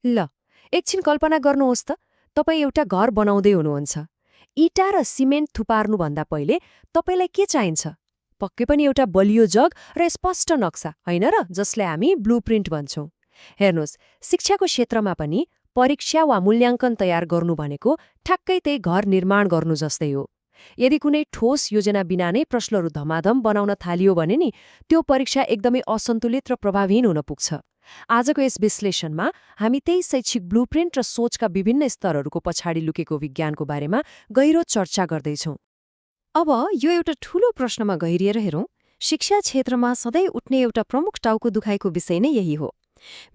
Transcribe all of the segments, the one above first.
ल, एकछिन कल्पना गर्नुहोस् त, तपाईँ एउटा घर बनाउँदै हुनुहुन्छ। इँटा र सिमेन्ट थुपार्नुभन्दा पहिले तपाईँलाई के चाहिन्छ? पक्कै पनि एउटा बलियो जग र स्पष्ट नक्सा, होइन र, जसलाई हामी ब्लुप्रिन्ट भन्छौँ। हेर्नुहोस्, शिक्षाको क्षेत्रमा पनि परीक्षा वा मूल्याङ्कन तयार गर्नु भनेको ठ्याक्कै त्यही घर निर्माण गर्नु जस्तै हो। यदि कुनै ठोस योजना बिना नै प्रश्नहरू धमाधम बनाउन थालियो भने नि त्यो परीक्षा एकदमै असन्तुलित र प्रभावहीन हुन पुग्छ। आजको यस विश्लेषणमा हामी त्यही शैक्षिक ब्लुप्रिन्ट र सोचका विभिन्न स्तरहरूको पछाडि लुकेको विज्ञानको बारेमा गहिरो चर्चा गर्दैछौँ। अब यो एउटा ठूलो प्रश्नमा गहिरिएर हेरौँ। शिक्षा क्षेत्रमा सधैँ उठ्ने एउटा प्रमुख टाउको दुखाइको विषय नै यही हो।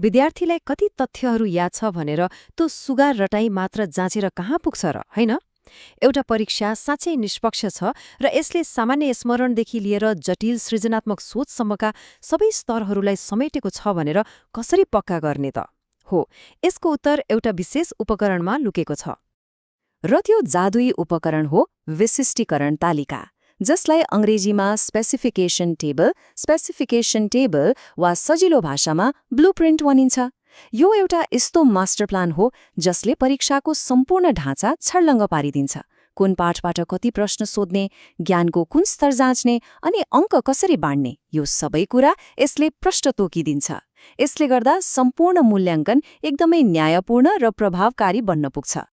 विद्यार्थीलाई कति तथ्यहरू याद छ भनेर त्यो सुगार रटाई मात्र जाँचेर कहाँ पुग्छ र, होइन? एउटा परीक्षा साँच्चै निष्पक्ष छ र यसले सामान्य स्मरणदेखि लिएर जटिल सृजनात्मक सोचसम्मका सबै स्तरहरूलाई समेटेको छ भनेर कसरी पक्का गर्ने त? हो, यसको उत्तर एउटा विशेष उपकरणमा लुकेको छ। र त्यो जादुई उपकरण हो विशिष्टीकरण तालिका, जसलाई अङ्ग्रेजीमा स्पेसिफिकेसन टेबल वा सजिलो भाषामा ब्लुप्रिन्ट भनिन्छ। यो एउटा यस्तो मास्टर प्लान हो जसले परीक्षाको सम्पूर्ण ढाँचा छर्लङ्ग पारिदिन्छ। कुन पाठबाट कति प्रश्न सोध्ने, ज्ञानको कुन स्तर जाँच्ने अनि अङ्क कसरी बाँड्ने, यो सबै कुरा यसले प्रश्न तोकिदिन्छ। यसले गर्दा सम्पूर्ण मूल्याङ्कन एकदमै न्यायपूर्ण र प्रभावकारी बन्न पुग्छ।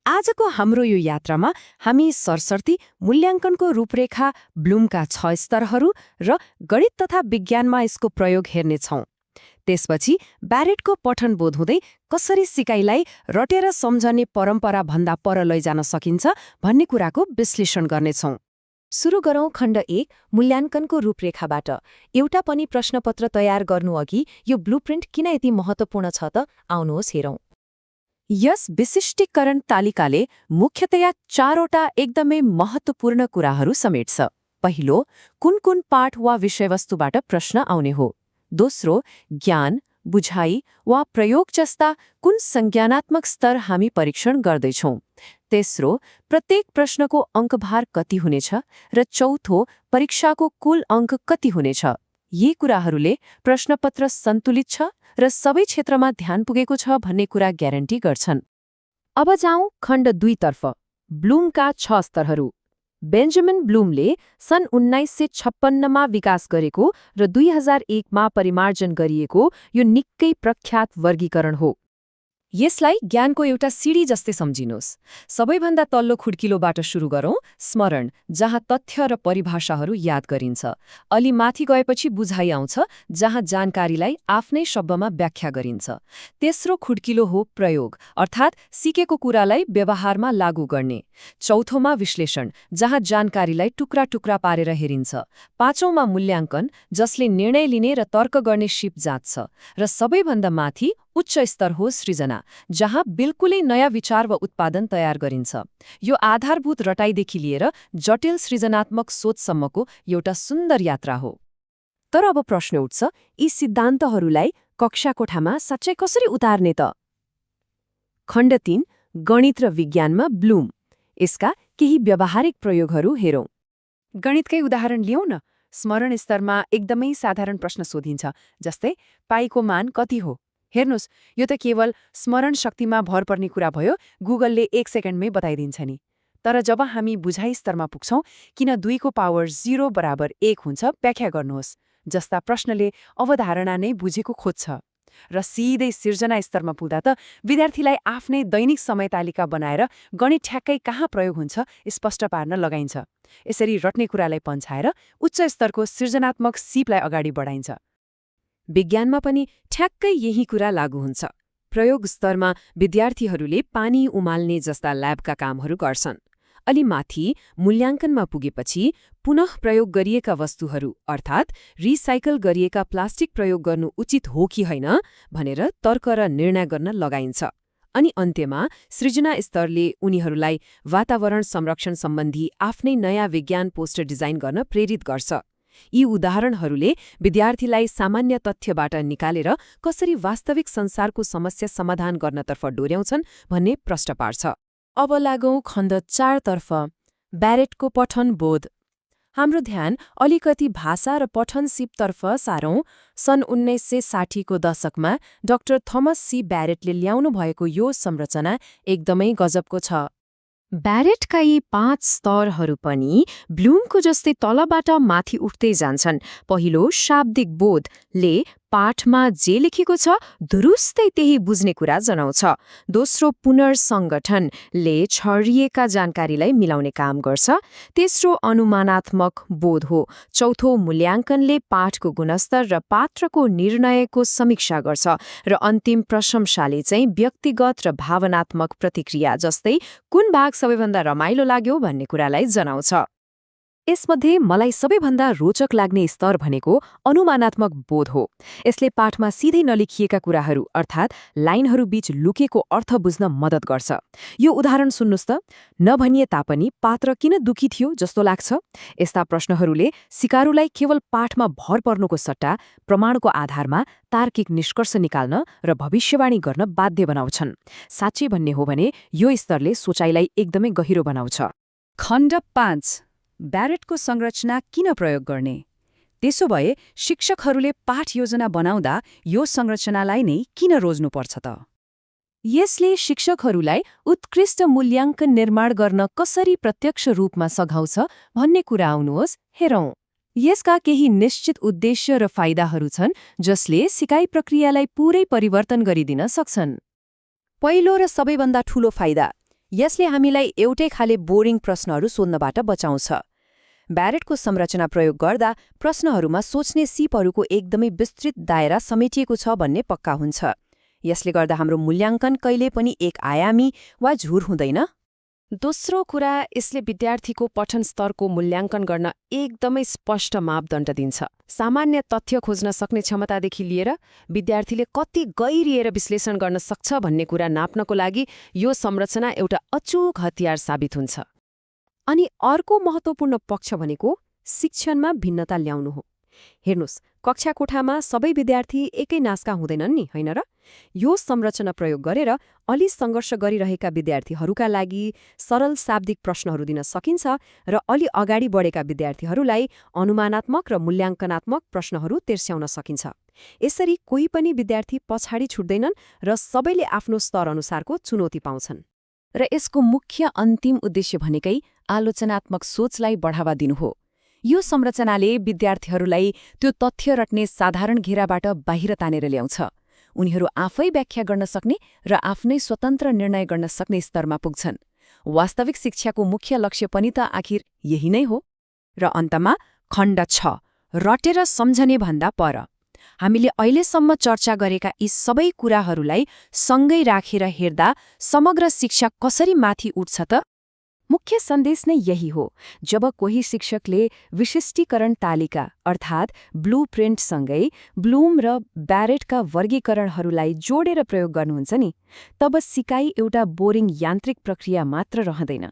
आजको हाम्रो यो यात्रामा हामी सरसर्ती मूल्याङ्कनको रूपरेखा, ब्लुमका 6 स्तरहरू र गणित तथा विज्ञानमा यसको प्रयोग हेर्नेछौँ। त्यसपछि ब्यारेटको पठनबोध हुँदै कसरी सिकाइलाई रटेर सम्झने परम्परा भन्दा पर लैजान सकिन्छ भन्ने कुराको विश्लेषण गर्नेछौँ। सुरु गरौँ खण्ड 1, मूल्याङ्कनको रूपरेखाबाट। एउटा पनि प्रश्नपत्र तयार गर्नुअघि यो ब्लुप्रिन्ट किन यति महत्त्वपूर्ण छ त आउनुहोस् हेरौँ। यस विशिष्टीकरण तालिकाले मुख्यतया 4वटा एकदमै महत्त्वपूर्ण कुराहरू समेट्छ। पहिलो, कुन कुन पाठ वा विषयवस्तुबाट प्रश्न आउने हो। दोस्रो, ज्ञान, बुझाइ वा प्रयोग जस्ता कुन संज्ञानात्मक स्तर हामी परीक्षण गर्दैछौँ। तेस्रो, प्रत्येक प्रश्नको अङ्कभार कति हुनेछ। र चौथो, परीक्षाको कुल अङ्क कति हुनेछ। यी कुराहरूले प्रश्नपत्र सन्तुलित छ र सबै क्षेत्रमा ध्यान पुगेको छ भन्ने कुरा ग्यारेन्टी गर्छन्। अब जाउँ खण्ड 2 तर्फ, ब्लुमका 6 स्तरहरू। बेन्जामिन ब्लुमले सन् 1956मा विकास गरेको र 2001मा परिमार्जन गरिएको यो निकै प्रख्यात वर्गीकरण हो। यसलाई ज्ञानको एउटा सिडी जस्तै सम्झिनुहोस्। सबैभन्दा तल्लो खुड्किलोबाट सुरु गरौँ, स्मरण, जहाँ तथ्य र परिभाषाहरू याद गरिन्छ। अलि माथि गएपछि बुझाइ आउँछ, जहाँ जानकारीलाई आफ्नै शब्दमा व्याख्या गरिन्छ। तेस्रो खुड्किलो हो प्रयोग, अर्थात् सिकेको कुरालाई व्यवहारमा लागू गर्ने। चौथोमा विश्लेषण, जहाँ जानकारीलाई टुक्रा टुक्रा पारेर हेरिन्छ। पाँचौँमा मूल्याङ्कन, जसले निर्णय लिने र तर्क गर्ने सिप जाँच्छ। र सबैभन्दा माथि उच्च स्तर हो सृजना, जहाँ बिल्कुलै नयाँ विचार वा उत्पादन तयार गरिन्छ। यो आधारभूत रटाइदेखि लिएर जटिल सृजनात्मक सोचसम्मको एउटा सुन्दर यात्रा हो। तर अब प्रश्न उठ्छ, यी सिद्धान्तहरूलाई कक्षा कोठामा साँच्चै कसरी उतार्ने त? खण्ड 3, गणित र विज्ञानमा ब्लुम। यसका केही व्यावहारिक प्रयोगहरू हेरौँ। गणितकै उदाहरण लियौँ न। स्मरण स्तरमा एकदमै साधारण प्रश्न सोधिन्छ, जस्तै पाईको मान कति हो। हेर्नुहोस्, यो त केवल स्मरण शक्तिमा भर पर्ने कुरा भयो, गुगलले 1 सेकेन्डमै बताइदिन्छ नि। तर जब हामी बुझाइ स्तरमा पुग्छौँ, किन 2 को पावर 0 बराबर 1 हुन्छ व्याख्या गर्नुहोस्, जस्ता प्रश्नले अवधारणा नै बुझेको खोज्छ। र सिधै सिर्जना स्तरमा पुग्दा त विद्यार्थीलाई आफ्नै दैनिक समय तालिका बनाएर गणित ठ्याक्कै कहाँ प्रयोग हुन्छ स्पष्ट पार्न लगाइन्छ। यसरी रट्ने कुरालाई पन्छाएर उच्च स्तरको सृजनात्मक सिपलाई अगाडि बढाइन्छ। विज्ञानमा पनि ठ्याक्कै यही कुरा लागू हुन्छ। प्रयोग स्तरमा विद्यार्थीहरूले पानी उमाल्ने जस्ता ल्याबका कामहरू गर्छन्। अलि माथि मूल्याङ्कनमा पुगेपछि पुनः प्रयोग गरिएका वस्तुहरू, अर्थात् रिसाइकल गरिएका प्लास्टिक प्रयोग गर्नु उचित हो कि होइन भनेर तर्क र निर्णय गर्न लगाइन्छ। अनि अन्त्यमा सृजना स्तरले उनीहरूलाई वातावरण संरक्षण सम्बन्धी आफ्नै नयाँ विज्ञान पोस्टर डिजाइन गर्न प्रेरित गर्छ। यी उदाहरणहरूले विद्यार्थीलाई सामान्य तथ्यबाट निकालेर कसरी वास्तविक संसारको समस्या समाधान गर्नतर्फ डोर्याउँछन् भन्ने प्रश्न पार्छ। अब लागौँ खण्ड 4 तर्फ, ब्यारेटको पठन बोध। हाम्रो ध्यान अलिकति भाषा र पठन सिपतर्फ सारौं। सन् 1960 को दशकमा डाक्टर थोमस सी ब्यारेटले ल्याउनु भएको यो संरचना एकदमै गजबको छ। ब्यारेटका यी 5 स्तरहरू पनि ब्लुमको जस्तै तलबाट माथि उठ्दै जान्छन्। पहिलो शाब्दिक बोधले पाठमा जे लेखेको छ दुरुस्तै त्यही बुझ्ने कुरा जनाउँछ। दोस्रो पुनर्संगठनले छरिएका जानकारीलाई मिलाउने काम गर्छ। तेस्रो अनुमानात्मक बोध हो। चौथो मूल्याङ्कनले पाठको गुणस्तर र पात्रको निर्णयको समीक्षा गर्छ। र अन्तिम प्रशंसाले चाहिँ व्यक्तिगत र भावनात्मक प्रतिक्रिया जस्तै कुन भाग सबैभन्दा रमाइलो लाग्यो भन्ने कुरालाई जनाउँछ। यसमध्ये मलाई सबैभन्दा रोचक लाग्ने स्तर भनेको अनुमानात्मक बोध हो। यसले पाठमा सिधै नलेखिएका कुराहरू अर्थात् लाइनहरू बीच लुकेको अर्थ बुझ्न मद्दत गर्छ। यो उदाहरण सुन्नुस् त, नभनिए तापनि पात्र किन दुखी थियो जस्तो लाग्छ? यस्ता प्रश्नहरूले सिकारुलाई केवल पाठमा भर पर्नुको सट्टा प्रमाणको आधारमा तार्किक निष्कर्ष निकाल्न र भविष्यवाणी गर्न बाध्य बनाउँछन्। साँच्चै भन्ने हो भने यो स्तरले सोचाइलाई एकदमै गहिरो बनाउँछ। खण्ड 5, ब्यारेटको संरचना किन प्रयोग गर्ने? त्यसो भए शिक्षकहरूले पाठ योजना बनाउँदा यो संरचनालाई नै किन रोज्नुपर्छ त? यसले शिक्षकहरूलाई उत्कृष्ट मूल्याङ्कन निर्माण गर्न कसरी प्रत्यक्ष रूपमा सघाउँछ भन्ने कुरा आउनुहोस् हेरौं। यसका केही निश्चित उद्देश्य र फाइदाहरू छन् जसले सिकाइ प्रक्रियालाई पूरै परिवर्तन गरिदिन सक्छन्। पहिलो र सबैभन्दा ठूलो फाइदा, यसले हामीलाई एउटै खाले बोरिङ प्रश्नहरू सोध्नबाट बचाउँछ। ब्यारेटको संरचना प्रयोग गर्दा प्रश्नहरूमा सोच्ने सिपहरूको एकदमै विस्तृत दायरा समेटिएको छ भन्ने पक्का हुन्छ। यसले गर्दा हाम्रो मूल्याङ्कन कहिले पनि एक आयामी वा झुर हुँदैन। दोस्रो कुरा, यसले विद्यार्थीको पठन स्तरको मूल्याङ्कन गर्न एकदमै स्पष्ट मापदण्ड दिन्छ। सामान्य तथ्य खोज्न सक्ने क्षमतादेखि लिएर विद्यार्थीले कति गहिरिएर विश्लेषण गर्न सक्छ भन्ने कुरा नाप्नको लागि यो संरचना एउटा अचूक हतियार साबित हुन्छ। अनि अर्को महत्त्वपूर्ण पक्ष भनेको शिक्षणमा भिन्नता ल्याउनु हो। हेर्नुस्, कक्षा कोठामा सबै विद्यार्थी एकै नासका हुँदैनन् नि, होइन र? यो संरचना प्रयोग गरेर अलि सङ्घर्ष गरिरहेका विद्यार्थीहरूका लागि सरल शाब्दिक प्रश्नहरू दिन सकिन्छ र अलि अगाडि बढेका विद्यार्थीहरूलाई अनुमानात्मक र मूल्याङ्कनात्मक प्रश्नहरू तिर्स्याउन सकिन्छ। यसरी कोही पनि विद्यार्थी पछाडि छुट्दैनन् र सबैले आफ्नो स्तर अनुसारको चुनौती पाउँछन्। र यसको मुख्य अन्तिम उद्देश्य भनेकै आलोचनात्मक सोचलाई बढावा दिनु हो। यो संरचनाले विद्यार्थीहरूलाई त्यो तथ्य रट्ने साधारण घेराबाट बाहिर तानेर ल्याउँछ। उनीहरू आफै व्याख्या गर्न सक्ने र आफ्नै स्वतन्त्र निर्णय गर्न सक्ने स्तरमा पुग्छन्। वास्तविक शिक्षाको मुख्य लक्ष्य पनि त आखिर यही नै हो। र अन्तमा खण्ड 6, रटेर सम्झने भन्दा पर। हामीले अहिलेसम्म चर्चा गरेका यी सबै कुराहरूलाई सँगै राखेर हेर्दा समग्र शिक्षा कसरी माथि उठ्छ त? मुख्य सन्देश नै यही हो। जब कोही शिक्षकले विशिष्टीकरण तालिका अर्थात् ब्लूप्रिन्टसँगै ब्लुम र ब्यारेटका वर्गीकरणहरूलाई जोडेर प्रयोग गर्नुहुन्छ नि, तब सिकाइ एउटा बोरिङ यान्त्रिक प्रक्रिया मात्र रहँदैन।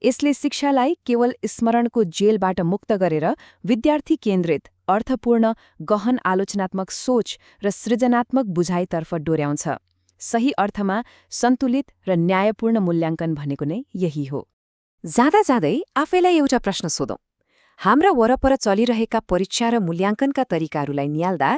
यसले शिक्षालाई केवल स्मरणको जेलबाट मुक्त गरेर विद्यार्थी केन्द्रित, अर्थपूर्ण, गहन आलोचनात्मक सोच र सृजनात्मक बुझाइतर्फ डोर्याउँछ। सही अर्थमा सन्तुलित र न्यायपूर्ण मूल्याङ्कन भनेको नै यही हो। जाँदै आफैलाई एउटा प्रश्न सोधौं। हाम्रा वरपर चलिरहेका परीक्षा र मूल्याङ्कनका तरिकाहरूलाई नियाल्दा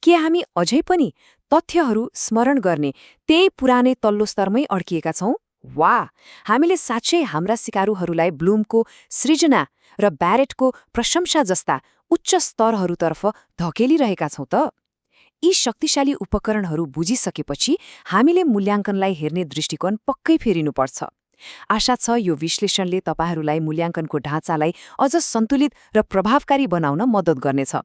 के हामी अझै पनि तथ्यहरू स्मरण गर्ने त्यही पुरानै तल्लो स्तरमै अड्किएका छौं? वाह, हामीले साँच्चै हाम्रा सिकारुहरूलाई ब्लुमको सृजना र ब्यारेटको प्रशंसा जस्ता उच्च स्तरहरूतर्फ धकेलिरहेका छौं त? यी शक्तिशाली उपकरणहरू बुझिसकेपछि हामीले मूल्याङ्कनलाई हेर्ने दृष्टिकोण पक्कै फेरिनुपर्छ। आशा छ यो विश्लेषणले तपाईहरूलाई मूल्याङ्कनको ढाँचालाई अझ सन्तुलित र प्रभावकारी बनाउन मद्दत गर्नेछ।